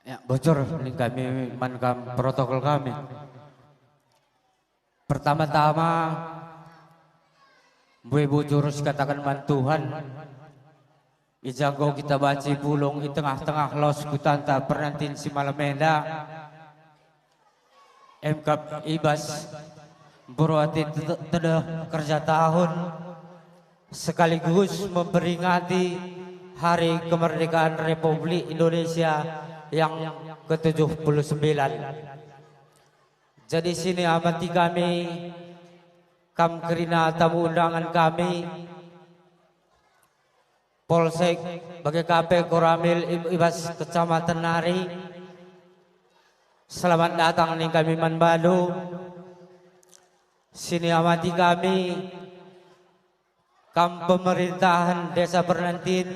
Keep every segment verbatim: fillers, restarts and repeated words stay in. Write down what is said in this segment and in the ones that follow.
Ya, bujur ning kami man kam protokol kami. Pertama-tama, mbue bujur sikataken man Tuhan, i ja enggo kita banci pulung i tengah-tengah laus kutanta pernantin si malem enda. Emkap i bas mperuati te-, tedeh kerja tahun, sekaligus memperingati Hari Kemerdekaan Republik Indonesia yang ketujuh puluh sembilan. Jadi sini amati kami, kam kerina tamu undangan kami, Polsek, bage ka pe Koramil i, i bas kecamatan nari. Selamat datang ning kami man bandu. Sini amati kami, kam pemerintahan Desa Pernantin,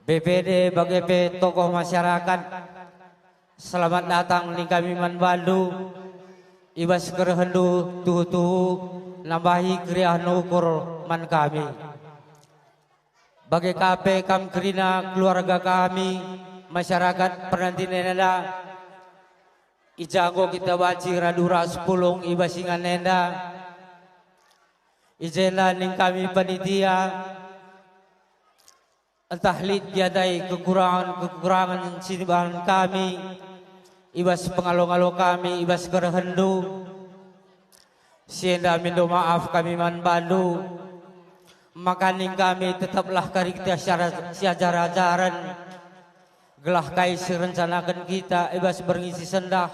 B P D, bage pe tokoh masyarakat. Selamat datang ning kami man bandu. I bas kerehendu tuhu-tuhu nambahi keriahen ukur man kami. Bage ka pe kam kerina keluarga kami, masyarakat Pernantin enda, i ja enggo kita banci radu ras pulung i bas ingan enda. I jenda ning kami panitia, ntah lit gia ndai kekurangen-kekurangen si ibahan kami i bas pengalo-ngalo kami i bas kerehendu, si enda mindo maaf kami man bandu. Maka ning kami tetaplah kari kita siara-, siajar-ajaren, gelah kai si rencanaken kita i bas berngi si sendah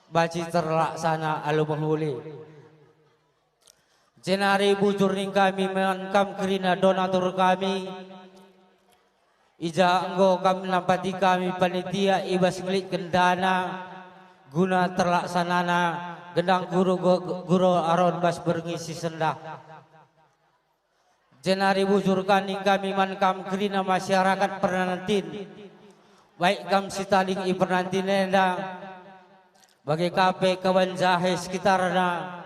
banci terlaksana alu mehuli. Jenari bujur ning kami man kam kerina donatur kami, i ja enggo kam nampati kami panitia i bas ngelitken dana guna terlaksanana gendang guru go-, guru Aron bas berngi si sendah. Jenari bujur ka ning kami man kam kerina masyarakat Pernantin, baik kam si tading i Pernantin enda, bage ka pe Kawan Jahe sekitarna,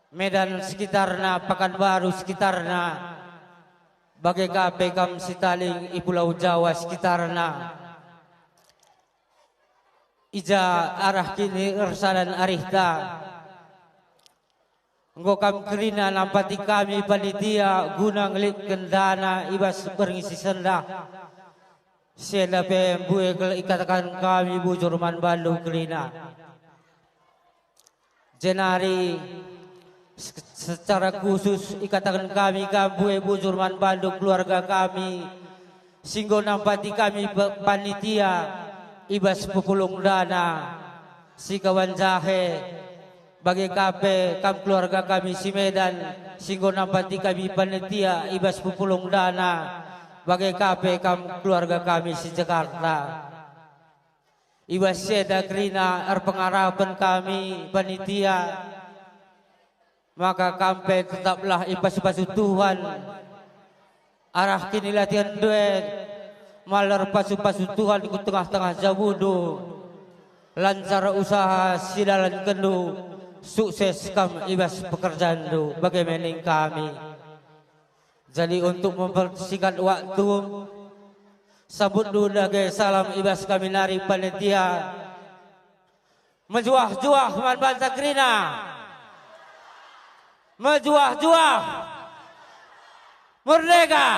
Medan sekitarna, Pekanbaru sekitarna, bage ka pe kam si tading i Pulau Jawa sekitarna. I ja arah kini ersadan arihta. Enggo kam kerina nampati kami panitia guna ngelitken dana i bas berngi si sendah. Si enda pe mbue kal ikataken kami bujur man bandu kerina. Jenari se-, secara khusus ikataken kami kam mbue bujur man bandu keluarga kami, si enggo nampati kami pe-, panitia i bas pepulung dana si Kawan Jahe, bage ka pe kam keluarga kami si Medan, si enggo nampati kami panitia i bas pepulung dana, bage ka pe kam keluarga kami si Jakarta. I bas si enda kerina erpengarapen kami panitia, maka kam pe tetaplah ipasu-pasu Tuhan. Arah kinilatihen ndai, malar pasu-pasu Tuhan ku tengah-tengah jabundu. Lancar usaha si dalankenndu, sukses kam i bas pekerjaanndu, bage me ning kami. Jadi untuk mempersingkat waktu, sambutndu dage salam i bas kami nari panitia. Mejuah-juah man banta kerina. Mejuah-juah. Merdeka.